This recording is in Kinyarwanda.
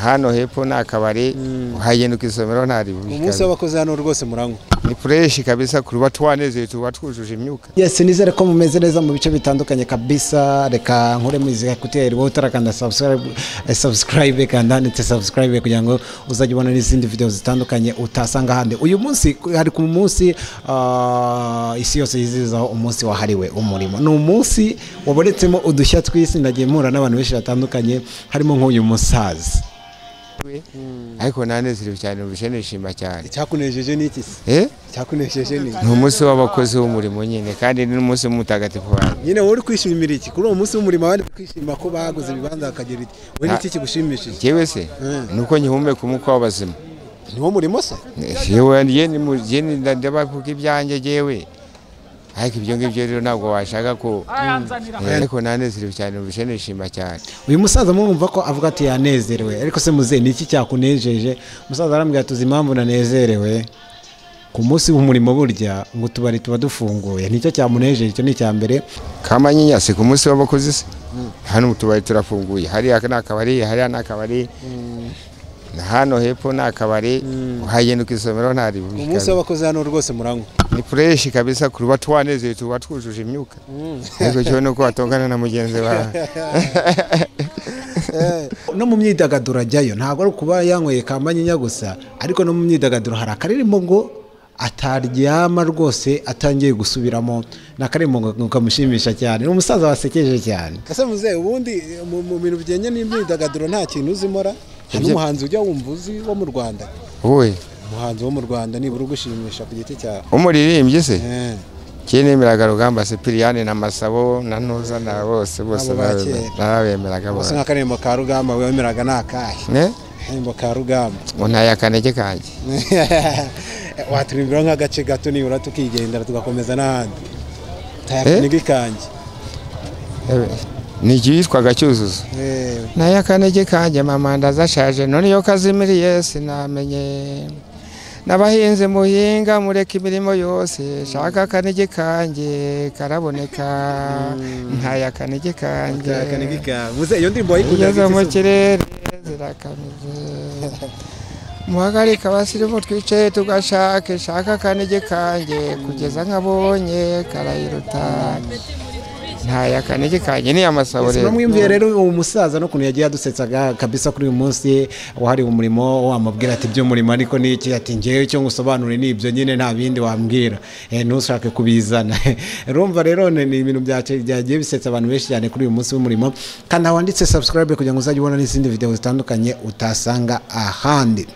Hano hepfo ni akabari, uhagenda ukisomeraho ntari. Umunsi w'abakozi hano rwose muranywa. Ni fresh kabisa, kuruba twanezeye tuba twujuje imyuka. Yes, nizere ko mumeze neza mu bice bitandukanye kabisa. Reka nkure mu écouteurs, wowe utarakanda subscribe, kanda handitse subscribe kugira ngo uzajye ubona n'izindi video zitandukanye utasanga ahandi. Uyu munsi hari ku munsi isi yose yizihizaho umunsi wahariwe umurimo. Ni umunsi wabonetsemo udushya tw'isi, ndagiye mpura n'abantu benshi batandukanye, harimo nk'uyu musaza. Ariko nanezerewe cyane, ubushe nishima cyane. Icyakunejeje ni iki se? Eh? Icyakunejeje ni Ni umunsi w'abakozi w'umurimo nyine, kandi ni n'umunsi mutagatifu wanjye. Nyine wowe uri kwishimira iki kuri uwo munsi w'umurimo? Abandi bari kwishima ko baguze ibibanza bakagira iki, wowe ni iki kigushimishije? Jewe se, nuko nkihumeka umwuka w'abazima. Ni wo murimo se? Yewe, njye ni mu njye ni ndabavuga ibyanjye jewe, ariko ibyo ngibyo rero ntabwo washaka ko ariko nanezerewe cyane, ubushe nishima cyane. Uyu musaza murumva ko avuga ati yanezerewe, ariko se muzehe, ni iki cyakunejeje? Umusaza arambwira tuzi impamvu nanezerewe: ku munsi w'umurimo burya ngo utubari tuba dufunguye, nicyo cyamunejeje. Icyo ni icya mbere. Kamanyinya se, ku munsi w'abakozi se, hano mu tubari turafunguye. Hariya ni akabari, hariya ni akabari, hano hepfo ni akabari, uhagenda ukisomeraho ntari. Umunsi w'abakozi hano rwose muranywa. Ni fresh kabisa, kuruba twanezeye tuba twujuje imyuka, ariko cyo nuko watongana na mugenzi wawe. No mu myidagaduro ajyayo, ntabwo ari ukuba yanyweye kamanyinya gusa, ariko no mu myidagaduro hari akaririmbo ngo ataryama rwose atangiye gusubiramo, ni akaririmbo ngo kamushimisha cyane. Ni umusaza wasekeje cyane. Ese muzehe, ubundi mu bintu bijyanye n'imyidagaduro nta kintu uzimora? Hari n'umuhanzi ujya wumva uzi wo mu Rwanda? Wowe? Umuhanzi wo mu Rwanda nibura ugushimisha ku giti cyawe. Umuririmbyi se? Kinemeraga Rugamba Sipiriyani na Masabo na Ntuza na bose bose. Abo ba kera. Narabemeraga bose. Bose. Nk'akaririmbo ka Rugamba wemeraga ni akahe? Ne? Akaririmbo ka Rugamba. Ngo ntaye akanege kanjye. Waturirimbira nk'agace gato nibura, tukigendera tugakomeza n'ahandi. Tayakanege kanjye. Ni icyitwaga Cyuzuzo. Nayo akanege kanjye mama ndazashaje, none iyo kazimiriye sinamenye. N'abahinzi muhinga mureka imirimo yose, shaka akanege kanjye karaboneka, ntaye akanege kanjye. Tayakanege kanjye. Muze, iyo ndirimbo wayikundaga Igeze mu iki se? kirere zirakamize, muhagarike abasirimu twicaye tugashake, shaka akanege kanjye kugeza nkabonye karayiruta, ntaye akanege kanjye. Ni amasabo rero. Mwiyumviye rero uwo musaza n'ukuntu yagiye adusetsaga kabisa kuri uyu munsi wahariwe umurimo. Wamubwira ati iby'umurimo ariko ni iki? Ati ngewe icyo ngusobanure ni ibyo nyine, nta bindi wambwira, ntushake kubizana. Urumva rero ni ibintu byagiye bisetsa abantu benshi cyane kuri uyu munsi w'umurimo. Kandi wanditse subscribe kugira ngo uzajye ubona n'izindi video zitandukanye utasanga ahandi.